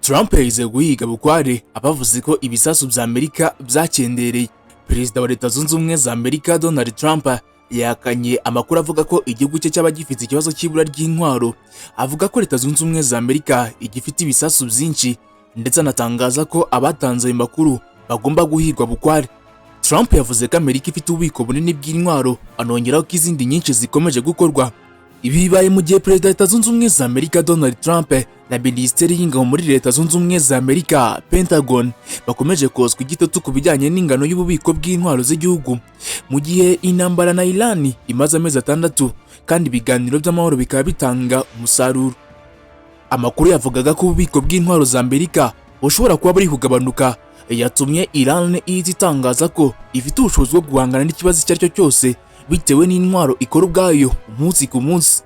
Trump yahize guhiga bukware abavuze ko ibisasu bya Amerika byakendereye. Perezida wa Leta Zunze Ubumwe za Amerika Donald Trump yahakanye amakuru avuga ko igihugu cye cyaba gifite ikibazo cy'ibura ry'intwaro, avuga ko Leta Zunze Ubumwe za Amerika igifite ibisasu byinshi, ndetse anatangaza ko abatanze ayo makuru bagomba guhigwa bukware. Trump yavuze ko Amerika ifite ububiko bunini bw'intwaro, anongeraho ko izindi nyinshi zikomeje gukorwa. Ibi bibaye mu gihe Perezida wa Leta Zunze Ubumwe za Amerika Donald Trump na Minisiteri y'Ingabo muri Leta Zunze Ubumwe za Amerika, Pentagon, bakomeje kotswa igitutu ku bijyanye n'ingano y'ububiko bw'intwaro z'igihugu, mu gihe intambara na Iran imaze amezi 6 kandi ibiganiro by'amahoro bikaba bitanga umusaruro. Amakuru yavugaga ko ububiko bw'intwaro za Amerika bushobora kuba buri kugabanuka yatumye Iran ihita itangaza ko ifite ubushobozi bwo guhangana n'ikibazo icyo ari cyo cyose bitewe n'intwaro ikora ubwayo umunsi ku munsi.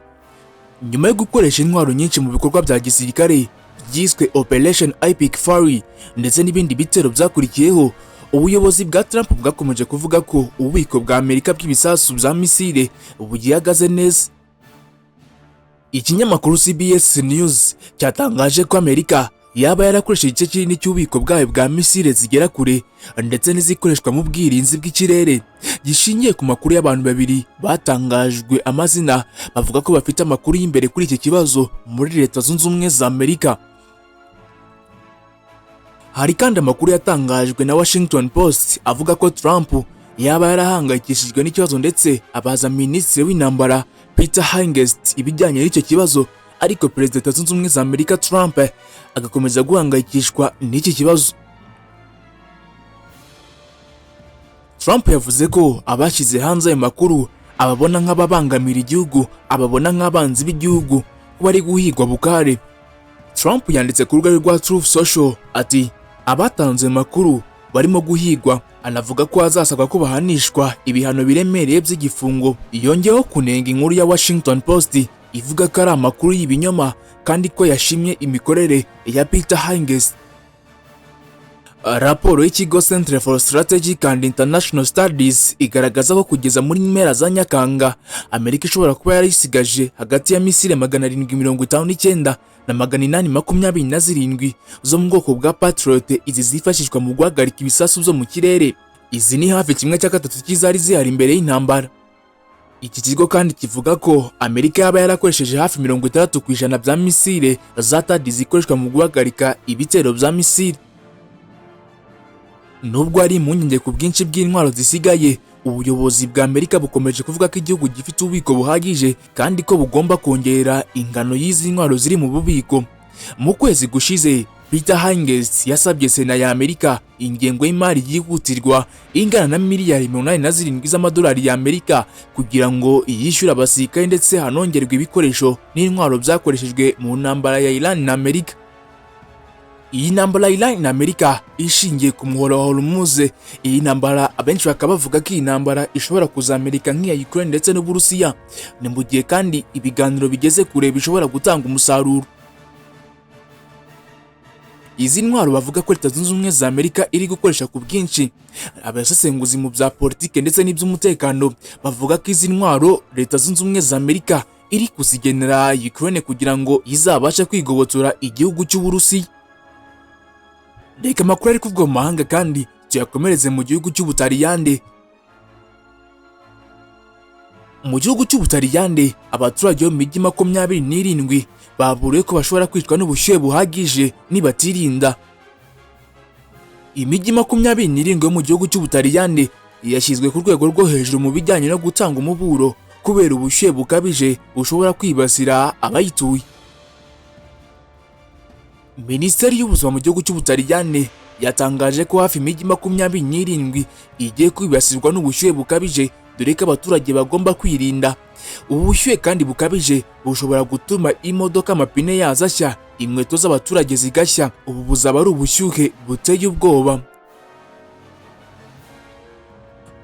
Nyuma yo gukoresha intwaro nyinshi mu bikorwa bya gisirikare byiswe Operation Epic Fury ndetse n'ibindi bitero byakurikiyeho, ubuyobozi bwa Trump bwakomeje kuvuga ko ububiko bwa Amerika bw'ibisasu bya misile bugihagaze neza. Ikinyamakuru CBS News cyatangaje ko Amerika yaba yarakoresheje igice kinini cy'ububiko bwayo bwa misile zigera kure ndetse n'izikoreshwa mu bwirinzi bw'ikirere, gishingiye ku makuru y'abantu babiri batangajwe amazina bavuga ko bafite amakuru y'imbere kuri iki kibazo muri Leta Zunze Ubumwe za Amerika. Hari kandi amakuru yatangajwe na Washington Post avuga ko Trump yaba yarahangayikishijwe n'ikibazo, ndetse abaza Minisitiri w'Intambara Peter Hegseth ibijyanye n'icyo kibazo, ariko Perezida wa Leta Zunze Ubumwe za Amerika Trump agakomeza guhangayikishwa n'iki kibazo. Trump yavuze ko abashyize hanze ayo makuru ababona nk'ababangamira igihugu, ababona nk'abanzi b'igihugu, ko bari guhigwa bukware. Trump yanditse ku rubuga rwa Truth Social ati: "Abatanze ayo makuru barimo guhigwa," anavuga ko azasabwa ko bahanishwa ibihano biremereye by'igifungo. Yongeyeho kunenga inkuru ya Washington Post ivuga ko ari amakuru y'ibinyoma kandi ko yashimye imikorere ya Peter Hegseth. Raporo y'ikigo Center for Strategic and International Studies igaragaza ko kugeza muri mpera za Nyakanga, Amerika ishobora kuba yarisigaje hagati ya misile 759 na 827 zo mu bwoko bwa Patriot, izi zifashishwa mu guhagarika ibisasu byo mu kirere. Izi ni hafi 1/3 cy'izari zihari imbere y'intambara. Iki kigo kandi kivuga ko Amerika yaba yarakoresheje hafi 60% bya misile za THAAD zikoreshwa mu guhagarika ibitero bya misile. Nubwo hari impungenge ku bwinshi bw'intwaro zisigaye, ubuyobozi bwa Amerika bukomeje kuvuga ko igihugu gifite ububiko buhagije kandi ko bugomba kongera ingano y'izi ntwaro ziri mu bubiko. Mu kwezi gushize, Peter Hegseth yasabye Sena ya Amerika ingengo y'imari yihutirwa ingana na miliyari 87 z'amadolari y'Amerika kugira ngo yishyure abasirikare ndetse hanongerwe ibikoresho n'intwaro byakoreshejwe mu ntambara ya Iran na Amerika. Iyi ntambara ya Iran na Amerika ishingiye ku muhora wa Hormuz, iyi ntambara abenshi bakaba bavuga ko iyi ntambara ishobora kuzamerika nk'iya Ukraine ndetse n'Uburusiya. Ni mu gihe kandi ibiganiro bigeze kure bishobora gutanga umusaruro. Izi ntwaro bavuga ko Leta Zunze Ubumwe za Amerika iri gukoresha ku bwinshi, abasesenguzi mu bya politike ndetse n'iby'umutekano bavuga ko izi ntwaro Leta Zunze Ubumwe za Amerika iri kuzigenera Ukraine kugira ngo izabashe kwigobotora igihugu cy'Uburusiya. Reka amakuru ari kuvugwa mu mahanga kandi tuyakomereze mu gihugu cy'Ubutaliyande. Mu gihugu cy'Ubutaliyande, abaturage bo mu mijyi 27 baburiwe ko bashobora kwicwa n'ubushyuhe buhagije nibatirinda. Imijyi 27 yo mu gihugu cy'Ubutaliyande yashyizwe ku rwego rwo hejuru mu bijyanye no gutanga umuburo kubera ubushyuhe bukabije bushobora kwibasira abayituye. Minisiteri y'Ubuzima mu gihugu cy'Ubutaliyane yatangaje ko hafi imijyi 27 igiye kwibasirwa n'ubushyuhe bukabije, dore ko abaturage bagomba kwirinda. Ubu bushyuhe kandi bukabije bushobora gutuma imodoka amapine yazo ashya, inkweto z'abaturage zigashya. Ubu buzaba ari ubushyuhe buteye ubwoba.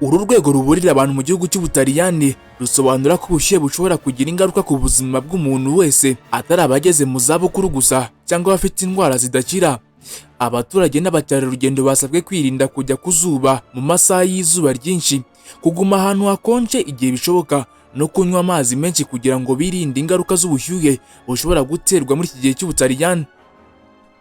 Uru rwego ruburira abantu mu gihugu cy'Ubutaliyani rusobanura ko ubushyuhe bushobora kugira ingaruka ku buzima bw'umuntu wese, atari abageze mu zabukuru gusa cyangwa abafite indwara zidakira. Abaturage n'abakerarugendo basabwe kwirinda kujya ku zuba mu masaha y'izuba ryinshi, kuguma ahantu hakonje igihe bishoboka, no kunywa amazi menshi kugira ngo birinde ingaruka z'ubushyuhe bushobora guterwa muri iki gihe cy'Ubutaliyani.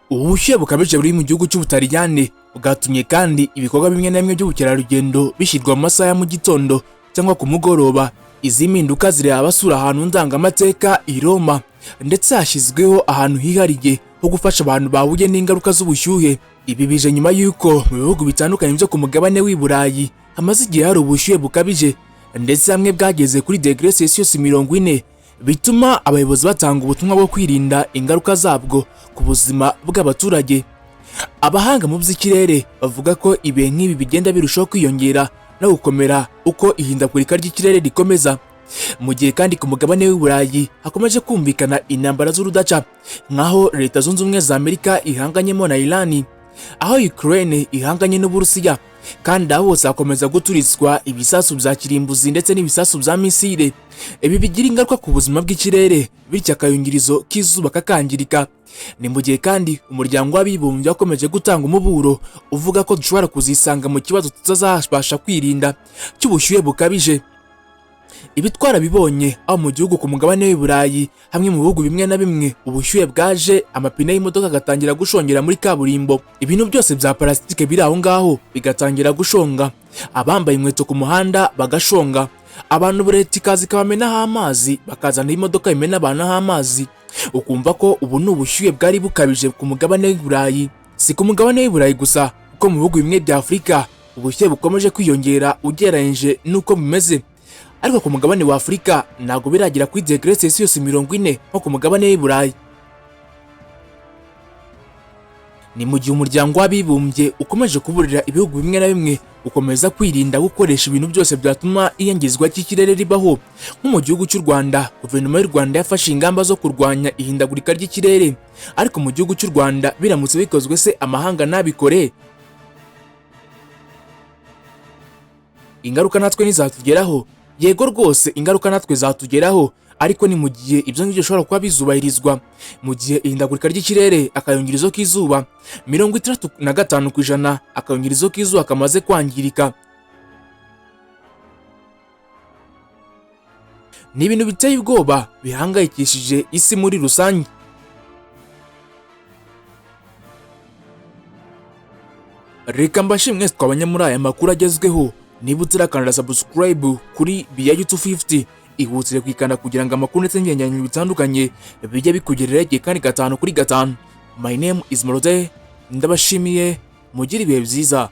Ubushyuhe bukabije buri mu gihugu cy'Ubutaliyani bwatumye kandi ibikorwa bimwe na bimwe by'ubukerarugendo bishyirwa mu masaha ya mu gitondo cyangwa ku mugoroba. Izi mpinduka zireba abasura ahantu ndangamateka i Roma, ndetse hashyizweho ahantu hihariye ho gufasha abantu bahuye n'ingaruka z'ubushyuhe. Ibi bije nyuma y'uko mu bihugu bitandukanye byo ku mugabane w'i Burayi hamaze igihe hari ubushyuhe bukabije, ndetse hamwe bwageze kuri degre Celsius 40, bituma abayobozi batanga ubutumwa bwo kwirinda ingaruka zabwo ku buzima bw'abaturage. Abahanga mu by'ikirere bavuga ko ibihe nk'ibi bigenda birushaho kwiyongera no gukomera uko ihindagurika ry'ikirere rikomeza. Mu gihe kandi ku mugabane w'i Burayi hakomeje kumvikana intambara z'urudaca, nk'aho Leta Zunze Ubumwe za Amerika ihanganyemo na Iran, aho Ukraine ihanganye n'Uburusiya, kandi aho hose hakomeza guturitswa ibisasu bya kirimbuzi ndetse n'ibisasu bya misile. Ibi bigira ingaruka ku buzima bw'ikirere, bityo akayungirizo k'izuba kakangirika. Ni mu gihe kandi Umuryango w'Abibumbye wakomeje gutanga umuburo uvuga ko dushobora kuzisanga mu kibazo tutazabasha kwirinda cy'ubushyuhe bukabije. Ibi twarabibonye aho mu gihugu ku mugabane w'i Burayi, hamwe mu bihugu bimwe na bimwe ubushyuhe bwaje, amapine y'imodoka agatangira gushongera muri kaburimbo, ibintu byose bya parasitike biri aho ngaho bigatangira gushonga, abambaye inkweto ku muhanda bagashonga, abantu leta ikaza ikabamenaho amazi, bakazana imodoka imena abantu amazi. Ukumva ko ubu ni ubushyuhe bwari bukabije ku mugabane w'i Burayi. Si ku mugabane w'i Burayi gusa, kuko mu bihugu bimwe bya Afurika ubushyuhe bukomeje kwiyongera ugereranyije n'uko bimeze, ariko ku mugabane wa Afurika ntabwo biragera kuri degre Celsius 40 nko ku mugabane w'i Burayi. Ni mu gihe Umuryango w'Abibumbye ukomeje kuburira ibihugu bimwe na bimwe gukomeza kwirinda gukoresha ibintu byose byatuma iyangizwa ry'ikirere ribaho. Nko mu gihugu cy'u Rwanda, guverinoma y'u Rwanda yafashe ingamba zo kurwanya ihindagurika ry'ikirere, ariko mu gihugu cy'u Rwanda biramutse bikozwe se amahanga ntabikore, ingaruka natwe ntizatugeraho? Yego rwose, ingaruka natwe zatugeraho, ariko ni mu gihe ibyo ngibyo bishobora kuba bizubahirizwa. Mu gihe ihindagurika ry'ikirere, akayungirizo k'izuba, 65% akayungirizo k'izuba kamaze kwangirika. Ni ibintu biteye ubwoba bihangayikishije isi muri rusange. Reka mbashimwe mwese twabanye muri aya makuru agezweho. Niba utarakanda subscribe kuri Biyayu 250, ihutire kwikanda kugira ngo amakuru ndetse n'ibyegeranyo bitandukanye bijye bikugerera igihe kandi 5 kuri 5. My name is Morode, ndabashimiye, mugire ibihe byiza.